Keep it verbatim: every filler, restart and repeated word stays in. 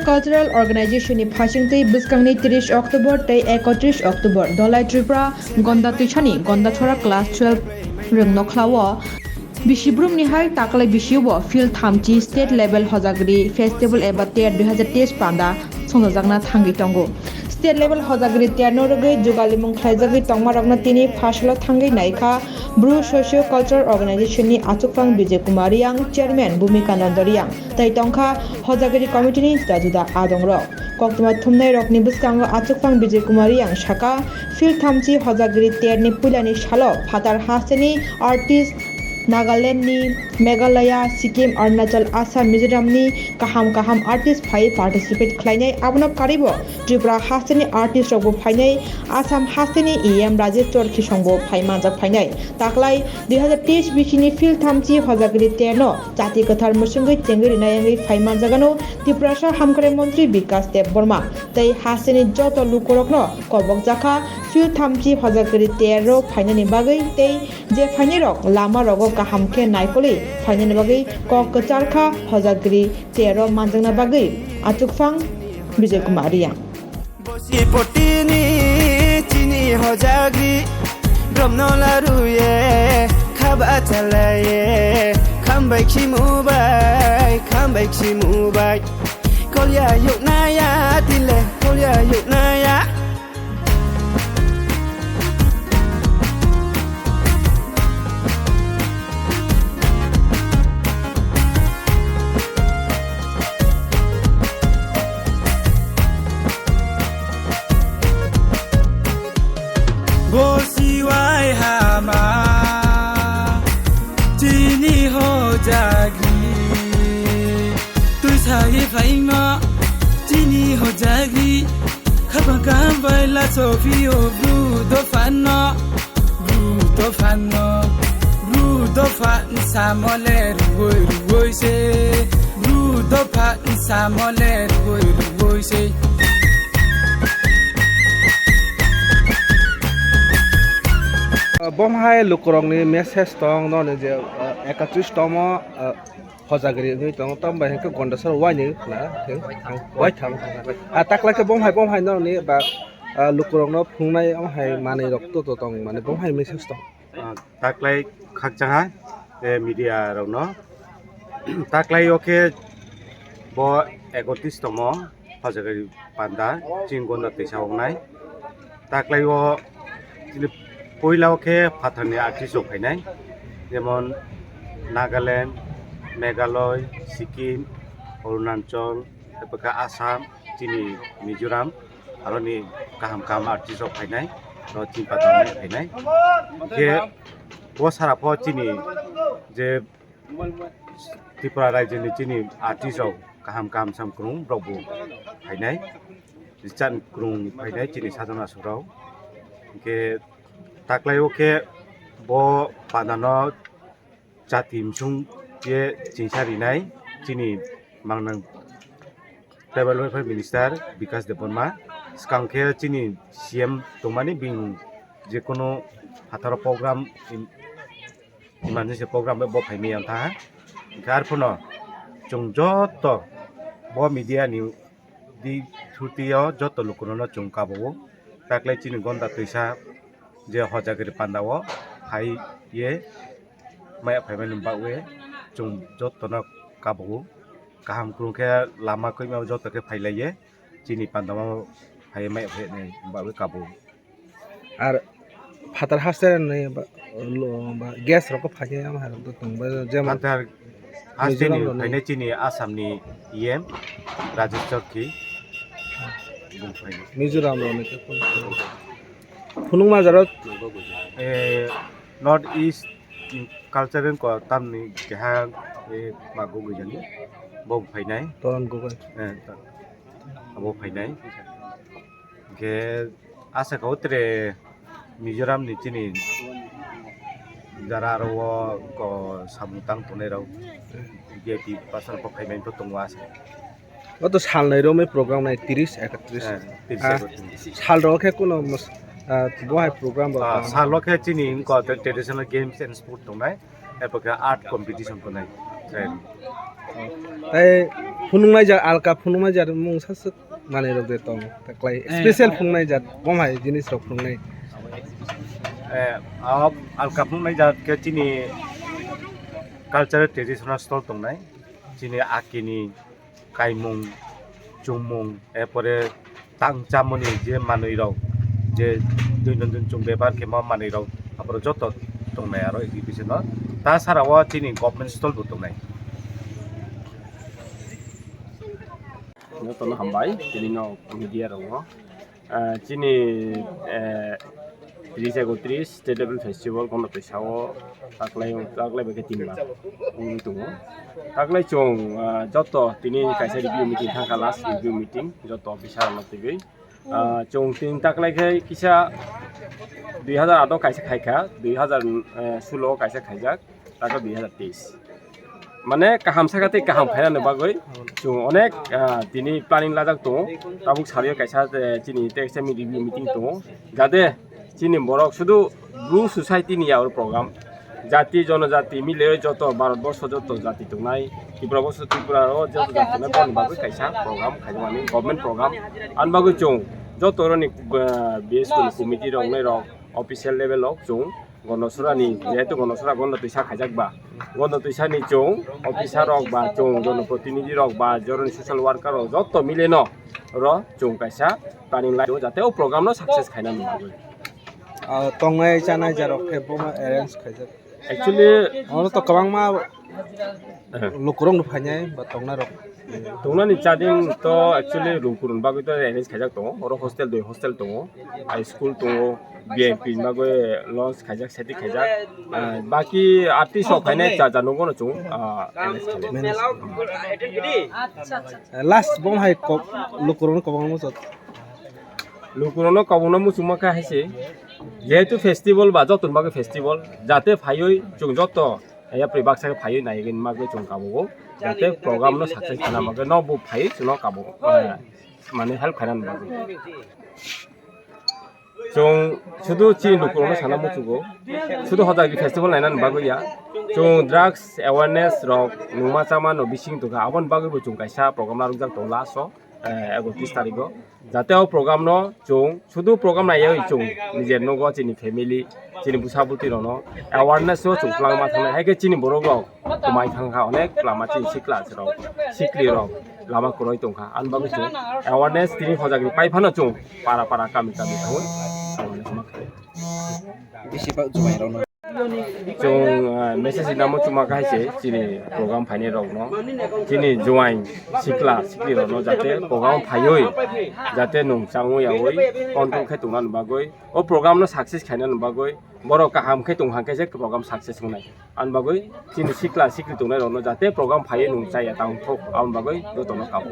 Cultural Organization ni phasingtwi bwskangni tris October tei ekotris October Dholai Tripura Gonda Twisani Gonda Chora Class twelve rwngno khlao. Bisi brumni hai taklai bisio field thamchi State Level Hojagri Festival eba ter dui hazar teis panda songjajakna thangwi tongo. State Level Hojagri terno rwgwi jugalimung khlaijagwi tongmarokno tini phasalo thangwi naikha Bru Socio Cultural Organization ni achukphang Bijay Kumar Riang, Chairman Bhumika Nanda Riang, tei tongkha Hojagri Committee ni juda juda adongrok. Koktwma thumnairokni bwskango achukphang Bijay Kumar Riang saka, field thamchi Hojagri terni puilani salo phatar hasteni artist, Nagaland ni, Meghalaya, Sikkim, Arunachal, Assam, Mizoram ni kaham kaham artist phai participate khlainai. Abono karwibo Tripura hasteni artist rokbo phainai, Assam hasteni E M Rajesh Chorkhi songbo phai manjak phainai. Taklai dui hazar teis bisini field thamchi Hojagri terno jati kwthar mwswngwi chengwi rinai wngwi phai manjagano Tiprasa hamkrai montri Bikas Debbarma tei hasteni joto lukurokno kobokjakha field thamchi Hojagri terro phainani bagwi tei je phainairok lama rogo kaham khe naikolwi phainani bagwi kok kwcharkha Hojagri terro manjakna bagwi achukphang Bijay Kumar Riang. Bosi potini chini Hojagri, dromno laruye, khaba chalaye, khambai khimu bai, khambai khimu bai. Kolya yuknaya tile, kolya yuknaya. Bosi wai hama chini Hojagri. Twi sagi phaima chini Hojagri. Khapang kaham bai la sophi o bru dophano. Bru dophano. Bru dophan samole ruoi ruoi se. Bru dophan samole ruoi ruoi se. Bom hai lukurokni message tong noni je, uh, ekatris tomo, uh, Hojagri wngwi tongo, tamo bai hwnkhe Gondasar waini khna khe ang waitham. Ah, taklai khe bom hai, bom hai nokni ba, ah, lukurokno phunuknai, omo hai manwi rok to to tong, mane bom hai message tong. Ah, taklai khakchangha, eh, media rokno. Taklai o khe bo ekotris tomo. Hojagri panda, chini Gonda twisa wngnai. Taklai o chini puila o khe phatharni artist rok phainai, jemon Nagaland, Meghalaya, Sikkim, Arunachal, tei bwkha Assam, chini Mizoram, aroni kaham kaham artist rok phainai, aro chini panda phainai. Khe bo sara pho chini je Tripura raijoni chini artist rok kaham kaham sam kwrwng rok bo phainai, richard kwrwng phainai chini sajona aswk rok. Hinkhe taklai o khe bo panda no chati msung ye chingsa rinai chini mangnang Tribal Welfare Minister Bikas Debbarma, swkang khe chini C M tongmani bini jekunu phataro program, emergency program bai bo phaimaya wngkha. Hinkhe arphano chwng joto bo media ni di through twi o joto lukurokno chwng kabao. Taklai chini Gonda twisa je Hojagri panda o phai ye maya phaimani bagwi chwng jotono kabao. Kaham kwrwng khe lama kwrwngma joto khe phailaye chini panda o phai maya phainai bagwi kabao. Ar phatar haste ni ba, lo, ba, guest rok phai khe ama hai rok tong ba jemon Phatar haste ni Mizoram rok ni phainai chini Assam ni E M Rajesh Chorkhi. Bung phainai. Mizoram rok ni khe phun-, phunukma jaro. Eh, North East Culture ko tamni keha, eh, ma gugui jani. Bo phainai. Toron Gogoi. Eh, ta-, abo phainai. Hinkhe asa kha o tere Mizoram ni chini jara aro o ko samung tang tongnai rok V I P pasal bo phaimani to tongo asa. O to sal nai romwi program nai tris ekatris. Eh, tris Ah, ekatris. Sal rok khe kuno mos-, ah, bo hai program bo Ah, tang. Sal rok khe chini ko traditional games and sport tongnai. Abo khe art competition tongnai. Eh. Tai phunuknai jat, alka phunuknai jat mung saswk manwi rok de tong, taklai special phunuknai jat, bom hai jinis rok phunuknai. Eh, ah, alka phunuknai jat khe chini cultural traditional stall tongnai, chini akini kaimung, chumung, erpore tang chamani je manwi rok, je doinondin chwng bebhar khema manwi rok, aborok joto tongnai aro exhibition o. Ta sara o chini government stall bo tongnai. Jotono hambai, tini no media rok no. Ah, chini, eh, tris ekotris State Level Festival bono twi sao taklai, taklai bai khe tin bar wngwi tongo. Taklai chwng, ah, joto tini kaisa review meeting thangkha, last review meeting, joto officer rokno twigwi. Ah, chwng tin taklai khe kisa dui hazar aat o kaisa khaikha, dui hazar sulo o kaisa khaijak, taka dui hazar teis. Mane kaham saka tei kaham khainani bagwi chwng onek, ah, tini planning lajak tongo. Tabuk sario kaisa, eh, chini text meeting, meeting tongo. Jate chini borok sudu Bru society ni ya oro program. Jati, jonojati, mile joto Bharat borsho joto jati tongnai. Tripura borsho, Tripura o joto jati tongnai, boni bagwi kaisa program khaimani, government program. Ani bagwi chwng joto roni, ah, B S K ni committee rok, nai rok, official level o chwng Gondosorani, jehetu Gondosora Gondo Twisa khaijak ba, Gondo Twisani chwng officer rok ba, chwng jonoprotinidhi rok ba, joroni social worker rok joto mile no oro chwng kaisa planning lai, jate o program no success khaina bagwi. Ah, tongnai chanai jarok khe bono arrange khaijak. Actually, oro to kwbangma lukurok no phainai ba tongnai rok. Tongnani chading to actually room kurun bagwi to arrange khaijak tongo. Oro hostel, dui hostel tongo, high school tongo, V I P ni bagwi lounge khaijak, setting khaijak. Ah, baki artist rok phainai cha cha nungo no chwng, ah, arrange khaijak. Manage. Last bom hai kok lukurok no kwbangma jat. Lukurok no kwbangma muchungma kha hai se. Jehetu festival ba jotoni bagwi festival, jate phaiwi chwng joto yapri baksa khe phaiwi naigwini bagwi chwng kabugo, jate program no success khana bagwi no bo phaiwi chwngno kabugo, eh, mane help khainani bagwi. Chwng sudu chini lukurokno sana muchugo, sudu Hojagiri festival nainani bagwi ya, chwng drugs awareness rok nungma chama no bising tongkha, aboni bagwi bo chwng kaisa program narwkjak tongo last o, eh, ekotris tarikh o. Jate o program no chwng sudu program naiwi chwng nijer nogo chini family, chini bwsa bwtwi rokno awareness o chwng kwlangma thangnai. Hai khe chini borok rok kwmai thangkha, onek lama chini sikla rok, sikli rok lama kwrwi tongkha. Ani bagwi chwng awareness tini Hojagiri pai phano chwng para para kami kami thangwi awareness ma khlai. Bisi bak jumai rokno. Chwng, ah, message rina muchungma kha hai se chini program phainai rokno, chini juain sikla sikli rokno jate program phaiwi jate nung changwi yawi control khe tongna bagwi, o program no success khaina bagwi, borok kaham khe tong hang khe se program success wngnai. Ani bagwi chini sikla sikli tongnai rokno jate program phaiwi nung chaya tang thok, aboni bagwi jotono kabo.